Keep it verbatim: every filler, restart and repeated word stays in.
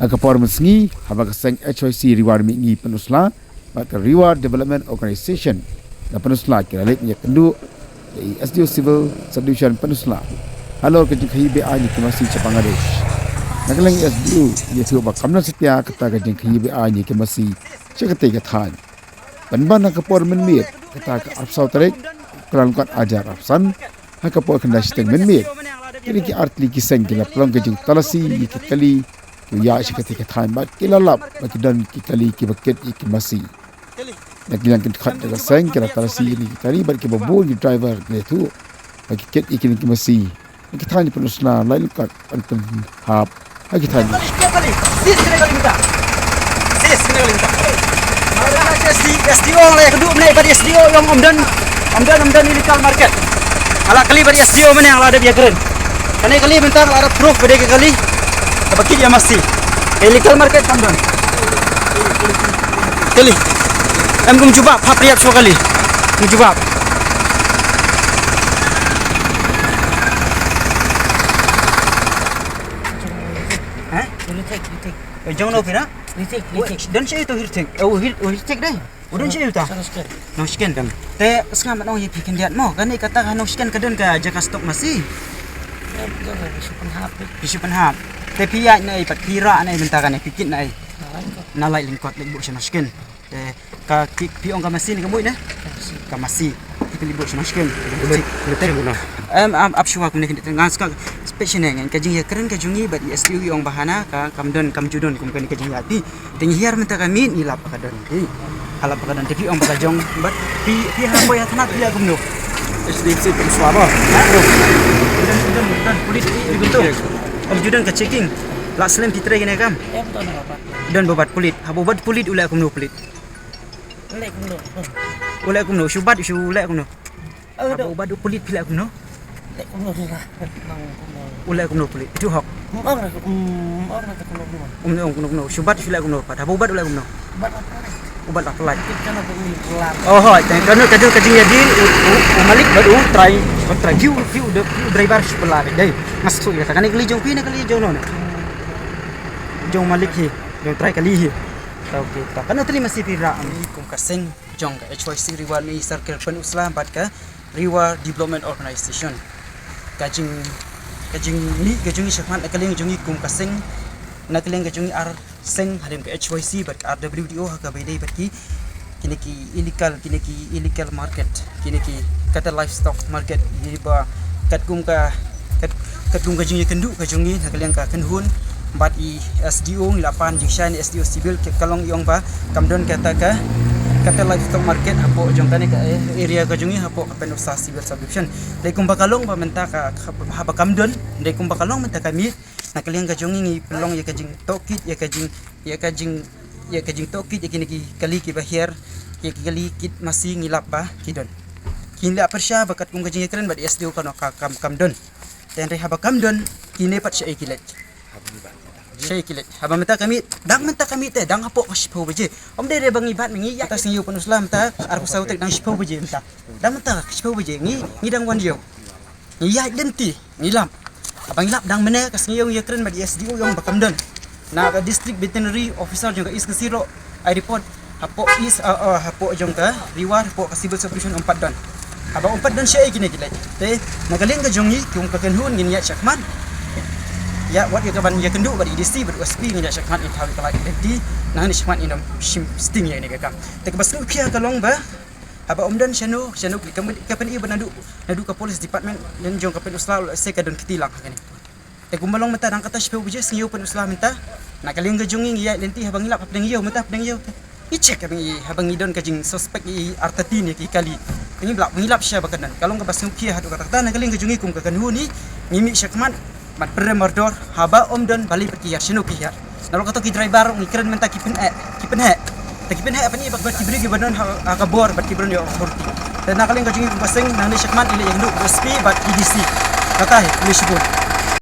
Ha ka por mynsngi, haba ka seng H Y C Ri War Mihngi Pynursla bad ka Ri War Development Organisation na Pynursla ki la leit ïakynduh ïa i S D O Civil Subdivision Pynursla halor ka jingkhaïi be-aiñ ïa ki masi sha Bangladesh. Na ka liang i S D O i ïathuh ba kam don satia kata ka jingkhaïi be-aiñ ïa ki masi sha katei ka thaiñ. Pynban ha ka por mynmiet, kata ka arphew saw tarik Kyllalyngkot ar hajar arphew san, ha ka por khyndai shiteng mynmiet, kine ki artylli ki seng ki la pynlong ka jingtalasi ïa ki kali kiba ïaid sha katei ka thaiñ bad ki la lap ba ki don ki kali kiba kit ïa ki masi. Na ki liang ki dkhot jong ka seng ki la talasi ïa ki kali bad kiba bun ki driver ki la ïathuh ba ki kit ïa kine ki masi. Ki thaiñ Pynursla, Laitlyngot, ban pynhap ha ki thaiñ. Sis, kine kali mynta. Sis, kine kali mynta. S D O la ïakynduh mynne bad S D O ïong, ym don, ym don, ym don illegal market. Nga la kylli bad S D O mynne, nga la dep ïakren. Kane kali mynta nga la dep proof ba dei ka kali kaba kit ïa masi. Illegal market kam don. Kali. Em, kum jubab, hap riap shuwa kali. Kum jubab. Hah? Ri Thik, Ri Thik. Eh, jong no phi na? Ri Thik, Ri Thik. Don sha ito Ri Thik. Oh, Ri, oh, Ri Thik dei. Oh, don sha ito. Sa Nongshken. Nongshken. Te sngap ma nong ïa phi khyndiat mo. Kane kata ka Nongshken ka don ka jaka stock masi. Eh, don ka shu pynhap. Phi shu pynhap. Te phi ïaid na ei pat phi rah na ei mynta kane phi kit na ei. Na Laitlyngot. Na Laitlyngot leit buh sha Nongshken. Te ka ki phi ong ka masi ne ka muid ne? Ka masi. Ka masi. Ki phi leit buh sha Nongshken. Em, ap, ap shuwa kumne khyndiat nga sngap special ne ngan ka jingïakren ka jong ngi bad i S D O i ong ba hana ka kam don kam ju don kum kane ka jingïaid phi. Te ngi hiar mynta ka miet ngi lap ba ka don. Te ha lap ba ka don te phi ong ba ka jong bad phi, phi ha poi ha thana phi ïa kumno? H D F C Pynursla ba. Ha? Don, don, don, pulit phi, phi kumto. Ym ju don ka checking. La slem phi trei kane kam. Em, don ba bat. Don ba bat pulit. Haba u bat pulit u leh kumno pulit? Leh kumno? U leh kumno? Shu bat, shu leh kumno? Haba u bat u pulit phi leh kumno? Leh kumno shuwa? Nang kumno? U leh kumno pulit? Itu hok. Ym ong ra, ym ong ra kumno kumno. Ym ong kumno kumno. Shu bat shu leh kumno pat? Haba u bat u leh kumno? Bat la pynlait. U bat la pynlait. Kit kana ba u pynlait. Oh, hooid. Te kano, kano ka jingïadei u, u, u malik bad u trai, bad trai. Phi u, phi u, phi u driver shu pynlait dei. Nga sngewthuh ïa kata. Kane kali jong phi ne kali jong no ne? Jong malik hi, jong trai kali hi. Ta, okay, ta. Kano tylli masi phi rah? Ngi kum ka seng jong ka H Y C Ri War Mihngi Circle Pynursla bad ka Ri War Development Organisation. Ka jing, ka jingmih ka jong ngi shakhmat na ka liang jong ngi kum ka seng, na ka liang ka jong ngi ar seng hadien ka H Y C bad ka R W D O ha kaba ïadei bad ki, kine ki illegal, kine ki illegal market, kine ki cattle livestock market, ïa ba katkum ka, kat, katkum ka jingïakynduh ka jong ngi na ka liang ka kynhun bad i S D O ngi la pan jingshai na S D O Civil, ka long i ong ba kam don kata ka cattle livestock market hapoh jong kane ka area ka jong ngi hapoh ka Pynursla Civil Subdivision. Dei kumba ka long ba mynta ka, ka, haba kam don, dei kumba ka long mynta ka miet, na ka liang ka jong ngi ngi pynlong ïa ka jingtohkit, ïa ka jing, ïa ka jing, ïa ka jingtohkit ïa kine ki kali kiba hiar, ïa ki kali kit masi ngi lap ba ki don. Ki la pyrshah ba katkum ka jingïakren bad i S D O kano ka kam, kam don. Te hynrei haba kam don, kine pat shaei ki leit? Shaei ki leit? Haba mynta ka miet, dang mynta ka miet te, dang hapoh ka shiphew baje. Ym dei re ba ngi bat ngi ïa ta sngi ïew Pynursla mynta, arphew saw tarik dang shiphew baje mynta. Dang mynta ka shiphew baje, ngi, ngi dang wan ïew. Ngi ïaid lynti, ngi lap. Haba ngi lap dang mynne ka sngi ïew ngi ïakren bad i S D O i ong ba kam don. Na ka District Veterinary Officer jong ka East Khasi Hills ai report hapoh East, ah, ah, hapoh jong ka Ri War, hapoh ka Civil Subdivision ym pat don. Haba ym pat don shaei kine ki leit? Te na ka liang ka jong ngi kum ka kynhun ngin ïaid shakhmat. Ïa wat ïa ka ban ïakynduh bad i D C bad u S P ngin ïaid shakhmat ngin thaw ïa ka lad identity. Nangne shakhmat ngin ym shim sting ïa kane ka kam. Te kaba sngewkhia ka long ba haba ym don shano, shano ka, ka pyni ba naduh, naduh ka police department lane jong ka Pynursla u lehse ka don kti lang ha kane. Te kumba long mynta dang kata shiphew baje sngi ïew Pynursla mynta. Na ka liang ka jong ngi ngi ïaid lynti haba ngi lap hapdeng ïew mynta hapdeng ïew te. Ngi check haba ngi, haba ngi don ka jingsuspect ïa i artatien ïa ki kali. Ngi lap, ngi lap shisha ba ka don. Ka long kaba sngewkhia haduh katta katta na ka liang ka jong ngi kum ka kynhun ngi, ngi mih shakhmat. Ban pynrem mardor, haba ym don balei pat ki hiar, shano ki hiar. Nalor kato ki driver ngi kren mynta ki pyneh, ki pyneh. Te ki pyneh pat ngi bad, bad ki briew kiba don ha, ha ka bor bad ki briew ïa authority. Te na ka liang ka jong ngi kum ka seng nangne shakhmat ngi leit ïakynduh bad u S P bad i D C. Kata hi, khublei shibun.